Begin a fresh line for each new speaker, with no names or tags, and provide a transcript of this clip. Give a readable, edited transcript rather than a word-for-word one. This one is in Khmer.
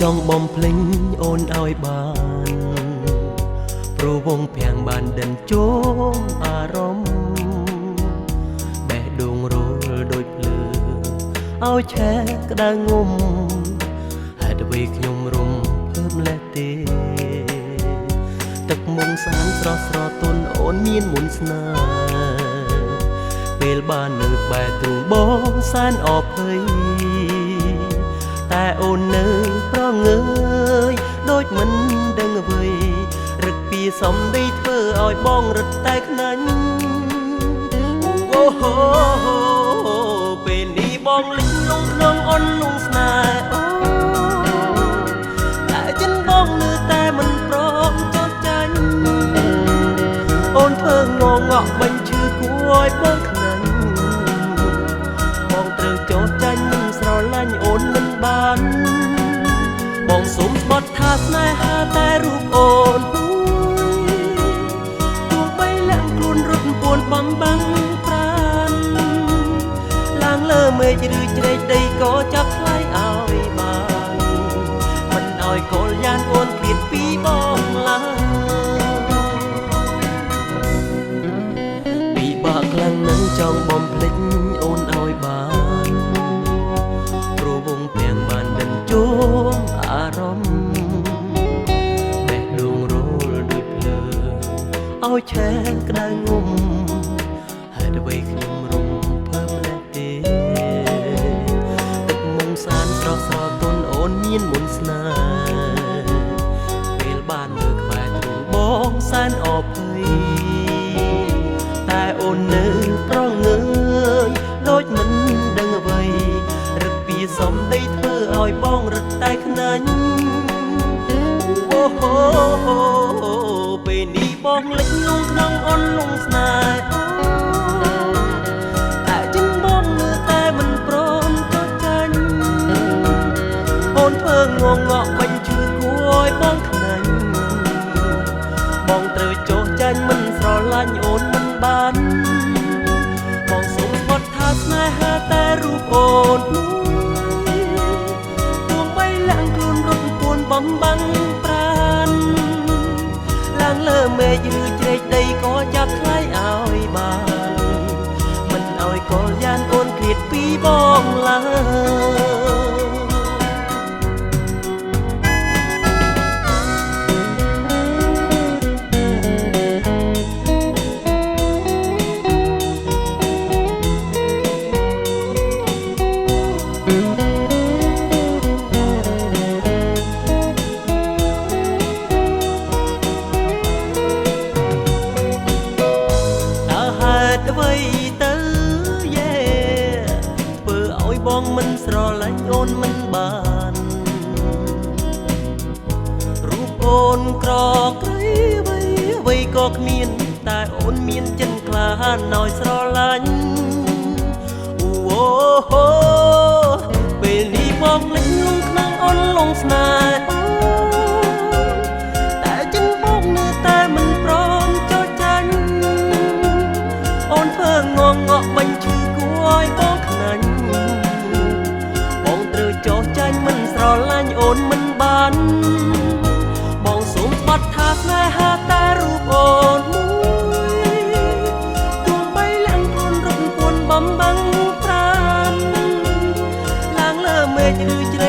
ចង់បំភ្លេញអូនឲ្យបានព្រោះវងភាំងបានដិនជុំអារម្មណ៍បេះដូងរលដូចភ្លើឲ្យឆេះក្តៅងុំហេតុអ្វីខ្ញុំរំភើបម្លេះទេទឹកមុងសានស្រស់ស្រទន់អូនមានមុនស្នេហ៍ពេលបាននៅក្បែរទ្រូងបងសែនអភ័យតែអូននៅប្រងើយដូចមិនដឹងអ្វីរឹកពីសំដីធ្វើឲ្យបងរត់តែខ្នាញ់អូហូពេលនេះបងលិចលងក្នុងអន់លងស្នេហ៍អូតែចិនបងនៅតែមិនព្រមចោះចាញ់អូនធ្វើងងក់បាញ់ឈឺគួរឲ្យបងខ្នាញ់បងត្រូវចោះចាញ់មិនស្រឡាញ់អូនមិនបានបងសូមស្បត់ថាស្នេហាតែរូបអូនទោះបីលាក់ខ្លួនរត់ពួនបំបាំងប្រានឡើងលើមេឃឬជ្រែកដីក៏ចាប់ថ្លៃឲ្យបានមិនឲ្យកលយ៉ានអូនឃ្លាតពីបងឡើយពិបាកខ្លាំងណាស់ចង់បំភ្លេចអូនឲ្យបានព្រោះវងពាំងបានដិនជុំអារម្មណ៍បេះដូងរលដូចភ្លើងឲ្យឆេះក្តៅងុំហេតុអ្វីខ្ញុំរំភើបម្លេះទេទឹកមុងសានស្រស់ស្រទន់អូនមានមុនស្នេហ៍ពេលបាននៅក្បែរទ្រូងបងសែនអភ័យតែអូននៅប្រងើយដូចមិនដឹងអ្វីរឹកពីសំដីធ្វើឲ្យបងរត់តែខ្នាញ់អូហូពេលនេះបងលិចលងក្នុងអន់លងស្នេហ៍អូតែចិនបងនៅតែមិនព្រមចោះចាញ់អូនធ្វើងងក់បាញ់ឈឺគួរឲ្យបងខ្នាញ់បងត្រូវចោះចាញ់មិនស្រឡាញ់អូនមិនបានបងសូមស្បត់ថាស្នេហាតែរូបអូនមួយទោះបីលាក់ខ្លួនរត់ពួនបំបាំងប្រានឡើងលើមេឃឬជ្រែកដីក៏ចាប់ថ្លៃឲ្យបានមិនឲ្យកលយ៉ានអូនឃ្លាតពីបងឡើយអ្វីទៅយេធ្វើឲ្យបងមិនស្រឡាញ់អូនមិនបានរូបអូនក្រក្រៃអ្វីអ្វីក៏គ្មានតែអូនមានចិត្តក្លាហានឲ្យស្រឡាញ់អូហូពេលនេះបងលិចលងក្នុងអូនលងស្នេហ៍អូតែចិនបងនៅតែមិនព្រមចោះចាញ់អូនធ្វើងងក់បាញ់ឈឺគួរឲ្យបងខ្នាញ់បងត្រូវចោះចាញ់មិនស្រឡាញ់អូនមិនបានបងសូមស្បត់ថាស្នេហាតែរូបអូនមួយទោះបីលាក់ខ្លួនរត់ពួនបំបាំងប្រានឡើងលើមេឃឬជ្រែ